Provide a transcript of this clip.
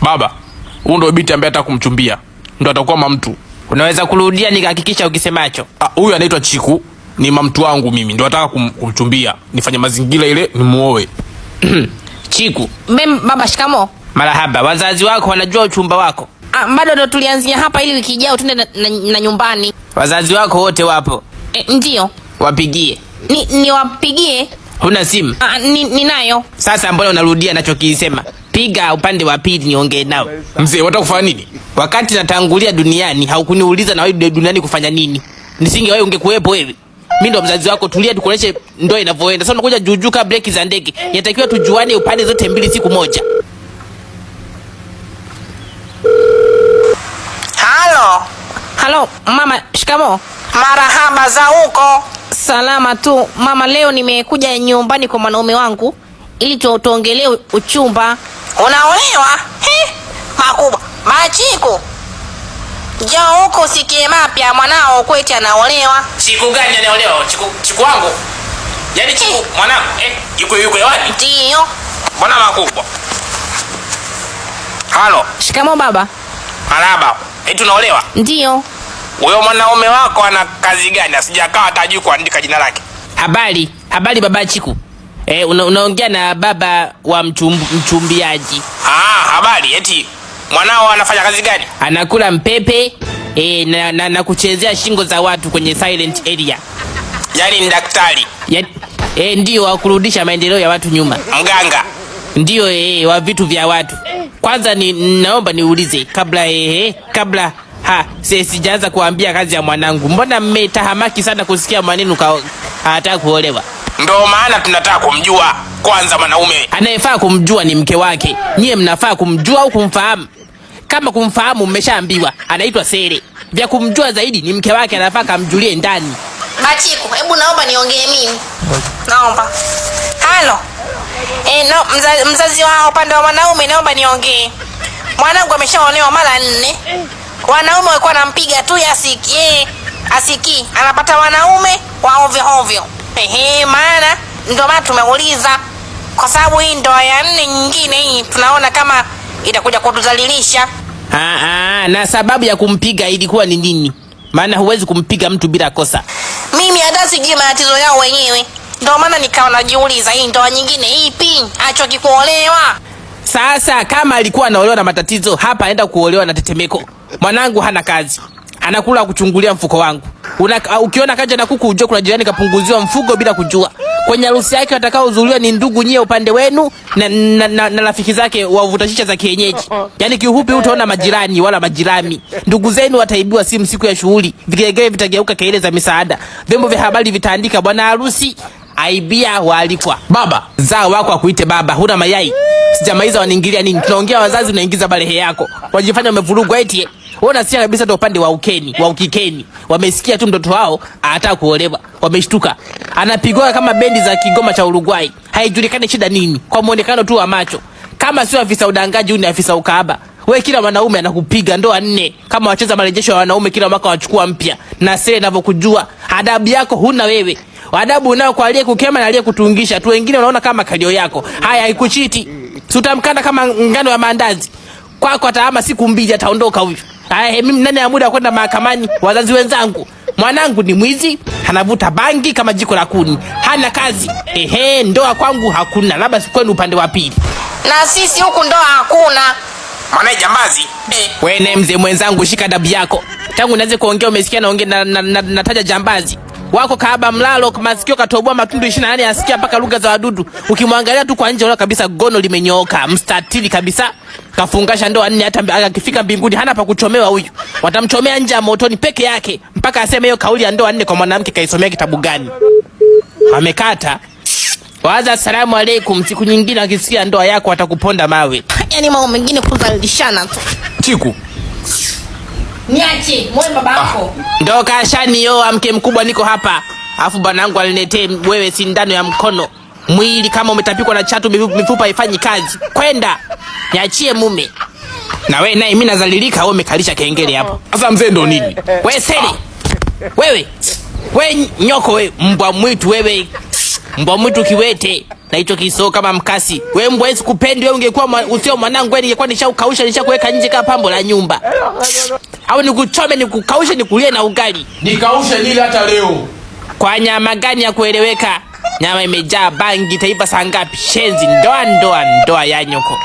Baba, huyu ndio binti ambaye nataka kumchumbia, ndo atakuwa mamtu. Unaweza kurudia nikahakikisha ukisemacho? Ah, huyu anaitwa Chiku, ni mamtu wangu mimi, ndo nataka kumchumbia, nifanye mazingira ile nimuoe. Chiku. Mem, baba shikamo. Marahaba. Wazazi wako wanajua uchumba wako? Ah, bado ndo tulianzia hapa ili wiki ijayo tuende na nyumbani. Wazazi wako wote wapo? E, ndio. Wapigie. Niwapigie? Huna simu? Ah, ninayo. Sasa mbona unarudia nachokisema? Piga upande wa pili niongee nao. Mzee, wataka kufanya nini? Wakati natangulia duniani haukuniuliza na wewe duniani kufanya nini. Nisingewahi ungekuwepo wewe. Mimi ndo mzazi wako, tulia tukuoneshe ndoa inavyoenda. Sasa unakuja juujuu kama breki za ndege. Inatakiwa tujuane upande zote mbili siku moja. Halo. Halo, mama, shikamo. Marahaba za huko. Salama tu mama, leo nimekuja nyumbani kwa mwanaume wangu ili tuongelee uchumba. Unaolewa? He, makubwa. Machiku. Njoo huko usikie mapya, mwanao kweti anaolewa. Chiku gani anaolewa? Chiku, Chiku wangu. Yaani Chiku mwanangu, yuko yuko hewani? Ndio. Mbona makubwa? Halo, Shikamo baba. marahaba. Eti unaolewa? Ndio. Huyo mwanaume wako ana kazi gani? Asijakaa hata kuandika jina lake. Habari, habari baba Chiku. Unaongea na baba wa mchumbiaji. Ah, habari. Eti mwanao anafanya kazi gani? Anakula mpepe na kuchezea shingo za watu kwenye silent area. Yaani ni daktari. Ndio wa kurudisha maendeleo ya watu nyuma. Mganga. Ndio wa vitu vya watu. Kwanza ni naomba niulize kabla kabla sijaanza kuambia kazi ya mwanangu. Mbona mmetahamaki sana kusikia maneno anataka kuolewa? Ndio maana tunataka kumjua kwanza mwanaume. Anayefaa kumjua ni mke wake. Nyie mnafaa kumjua au kumfahamu? Kama kumfahamu mmeshaambiwa, anaitwa Sere. Vya kumjua zaidi ni mke wake, anafaa kamjulie ndani. Machiku, hebu naomba niongee mimi. Naomba. Halo. No, mzazi wa upande wa mwanaume naomba niongee. Mwanangu ameshaolewa mara 4. Wanaume walikuwa wanampiga tu asiki. Anapata wanaume wa ovyo ovyo. Ehe, maana ndio maana tumeuliza, kwa sababu hii ndoa ya 4 nyingine hii tunaona kama itakuja kutudhalilisha. Na sababu ya kumpiga ilikuwa ni nini? Maana huwezi kumpiga mtu bila kosa. Mimi hata sijui matatizo yao wenyewe. Ndio maana nikawa najiuliza hii ndoa nyingine ipi? Achoki kuolewa. Sasa kama alikuwa anaolewa na matatizo, hapa aenda kuolewa na tetemeko. Mwanangu hana kazi. Anakula kuchungulia mfuko wangu. Ukiona kaja na kuku ujue kuna jirani kapunguziwa mfuko bila kujua. Kwenye harusi yake watakaohudhuriwa ni ndugu nyie upande wenu na rafiki zake wavuta shisha za kienyeji. Yaani kiufupi utaona majirani wala majirani. Ndugu zenu wataibiwa simu siku ya shughuli. Vigelegele vitageuka kelele za misaada. Vyombo vya habari vitaandika bwana harusi aibia waalikwa. Baba, zao wako akuite baba, huna mayai. Sijamaliza waniingilia nini? Tunaongea wazazi unaingiza balehe yako. Wajifanya umevurugwa eti. Wewe unasikia kabisa ndio upande wa ukeni, wa ukikeni. Wamesikia tu mtoto wao anataka kuolewa. Wameshtuka. Anapigwa kama bendi za Kigoma cha Uruguay. Haijulikani shida nini. Kwa muonekano tu wa macho. Kama sio afisa udangaji, huyu ni afisa ukahaba. Wewe kila mwanaume anakupiga ndoa 4. Kama wacheza marejesho ya wanaume kila mwaka wachukua mpya. Na sasa ninavyokujua, adabu yako huna wewe. Adabu unao kwa aliye kukema na aliye kutungisha. Tu wengine wanaona kama kalio yako. Haya haikuchiti. Si utamkanda kama ngano ya maandazi. Kwako atahama siku 2 ataondoka huyu. Haya mimi nani ya muda kwenda mahakamani? Wazazi wenzangu. Mwanangu ni mwizi, anavuta bangi kama jiko la kuni. Hana kazi. Ehe, ndoa kwangu hakuna. Labda kwenu upande wa pili. Na sisi huku ndoa hakuna. Mwanae jambazi. Wewe naye mzee mwenzangu shika adabu yako. Tangu nianze kuongea umesikia naongea nataja jambazi. Wako kahaba mlalo, masikio katoboa matundu 28 asikia mpaka lugha za wadudu. Ukimwangalia tu kwa nje unaona kabisa gono limenyooka, mstatili kabisa. Kafungasha ndoa 4, hata akifika mbinguni hana pa kuchomewa huyu. Watamchomea nje ya motoni peke yake mpaka aseme hiyo kauli ya ndoa 4 kwa mwanamke kaisomea kitabu gani. Amekata. Waza asalamu alaikum, siku nyingine akisikia ndoa yako atakuponda mawe. Yaani mambo mengine kudhalilishana tu. Chiku. Niache, moyo babako. Ndo kashanioa mke mkubwa niko hapa. Alafu bwanangu aliniletee wewe sindano ya mkono. Mwili kama umetapikwa na chatu, mifupa haifanyi kazi. Kwenda. Niachie mume. Na wewe naye mimi nazalilika, wewe umekalisha kengele hapo. Sasa mzee ndo nini? Wewe sele. Wewe. Wewe nyoko wewe, mbwa mwitu wewe. Mbwa mwitu kiwete na hicho kisoo kama mkasi. Wewe mbwa hizi kupendi wewe, ungekuwa usio mwanangu wewe, ningekuwa nishaukausha nishakuweka nje kama pambo la nyumba. Au nikuchome nikukaushe nikulie na ugali. Nikaushe nile hata leo. Kwa nyama gani ya kueleweka? Nyama imejaa bangi, taifa saa ngapi? Shenzi, ndoa ndoa ndoa ya nyoko.